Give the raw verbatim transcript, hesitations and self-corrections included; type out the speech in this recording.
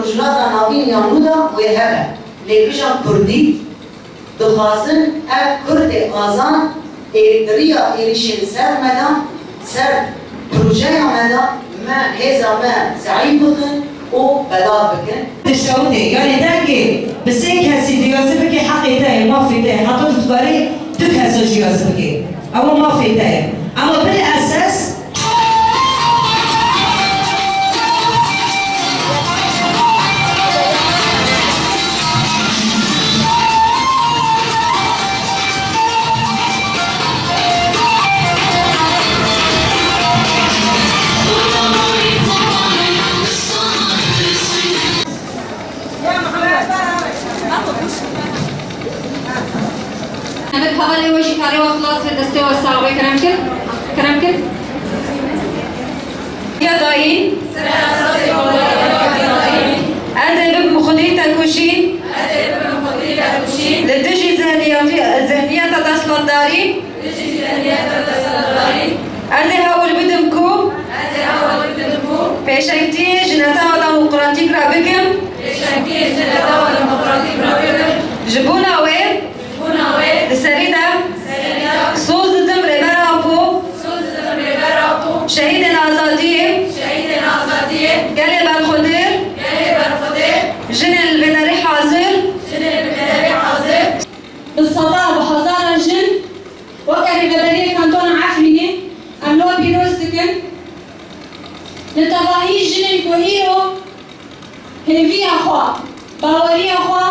Rojhilata Navîn ya nû de wê hebe. Lê kîjan kurdî dixwazin ev kurdê azad ê di riya êrîşên ser me de, ser projeya me de me hêza me zeîf bikin û belav bikin. Dişewitê, yanî dengê bi sê kesî diyazî bikê heqê te ye, mafê te ye, heta tu dikarî du kesa jî yazî bikê. Ew mafê te ye. Ama bil esas Em bi hevalê we jî karê we xilas be, destê we sax be, kerem kin, kerem kin. Ya dayî. Ez ê bibim xwedî tekoşîn. Li dijî zihniyatî-, zihniyeta desthilatdarî. Ez ê hewl bidim ku pêşengtiyê ji Netewên Demokratîk re bikim. Ji bona wê di serî de soz didim Rêber Apo, şehîdên azadiyê, gelê berxwedêr, jinên li vê derê hazir. Bi sedan, bi hezaran jin weke Rêveberiyê Kantona Efrînê em li we pîroz dikin. Li tevahî jinên ku îro hêviya xwe, baweriya xwe